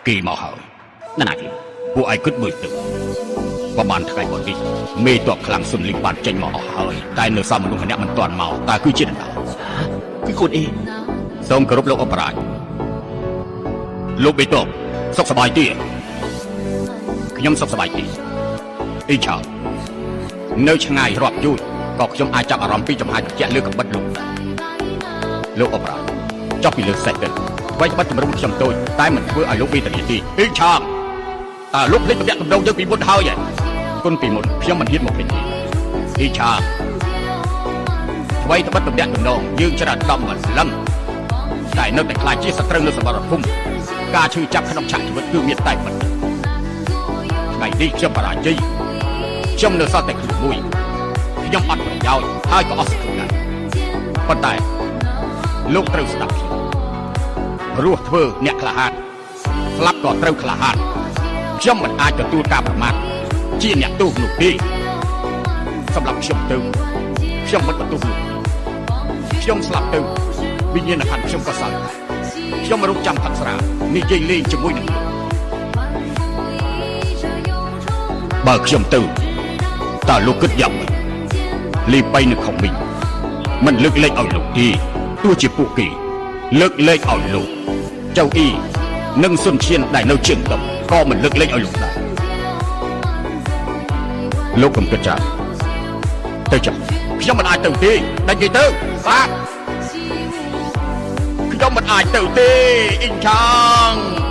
គេមកហើយ ណាណាគេ ពួកឯងគិតមើលទៅប្រហែលថ្ងៃមុននេះមេតបខ្លាំងសុនលីងបានចេញមកអស់ហើយតែនៅសល់មនុស្សម្នាក់មិនទាន់មកតើគឺជានរណា គឺកូនអេ សូមគោរពលោកអបរាជលោកបេតបសុខសប្បាយទេខ្ញុំសុខសប្បាយទេអ៊ីឆានៅឆ្ងាយរាប់យូរក៏ខ្ញុំអាចចាប់អារម្មណ៍ពីចំហាយត្រជាក់លើកំបិតលោកដែរលោកអបរាជចុះពីលើសេះទៅអ្វីត្បិតជំរុំខ្ញុំតូចតែមិនធ្វើឲ្យលោកវេទនាទេអ៊ីឆាតើលោកភ្លេចតំណាក់តំណងយើងពីមុនហើយហ៎គុណពីមុនខ្ញុំមិនហ៊ានមកភ្លេចទេអ៊ីឆាអ្វីត្បិតតំណាក់តំណងយើងច្រើនដំម្លឹង តែនៅតែខ្លាចជាសត្រូវនៅសមរភូមិការឈឺចាប់ក្នុងឆាកជីវិតគឺមានតែប៉ុណ្ណឹងថ្ងៃនេះខ្ញុំបរាជ័យខ្ញុំនៅសល់តែខ្លួនមួយខ្ញុំអត់ប្រយោជន៍ហើយក៏អស់សង្ឃឹមដែរប៉ុន្តែលោកត្រូវស្ដាប់ខ្ញុំរស់ធ្វើអ្នកក្លាហានស្លាប់ក៏ត្រូវក្លាហានខ្ញុំមិនអាចទទួលការប្រមាថជាអ្នកទោសនោះទេសម្រាប់ខ្ញុំទៅខ្ញុំមិនបន្ទោសលោកទេខ្ញុំស្លាប់ទៅវិញ្ញាណក្ខន្ធខ្ញុំក៏សើចដែរ ខ្ញុំមករកចាំផឹកស្រានិយាយលេងជាមួយនឹងលោកបើខ្ញុំទៅតើលោកគិតយ៉ាងម៉េចលីបៃនៅខំវិញមិនលើកលែងឲ្យលោកទេទោះជាពួកគេ លើកលែងឲ្យលោកចៅអ៊ីនិងសុនឈៀនដែលនៅជើងតុក៏មិនលើកលែងឲ្យលោកដែរលោកកុំគិតចាទៅចុះខ្ញុំមិនអាចទៅទេដាច់គេទៅបាទខ្ញុំមិនអាចទៅទេអ៊ីងឆាង